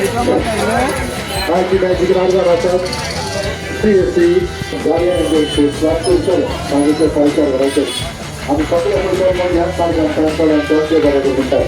आयची मॅजीक राजगार आसात सीएससी गाडयांचे सांजेचे 4:30 वरांचेर आमी सगळे पळोवन ह्याच मार्गान चडशे बरें म्हणटात.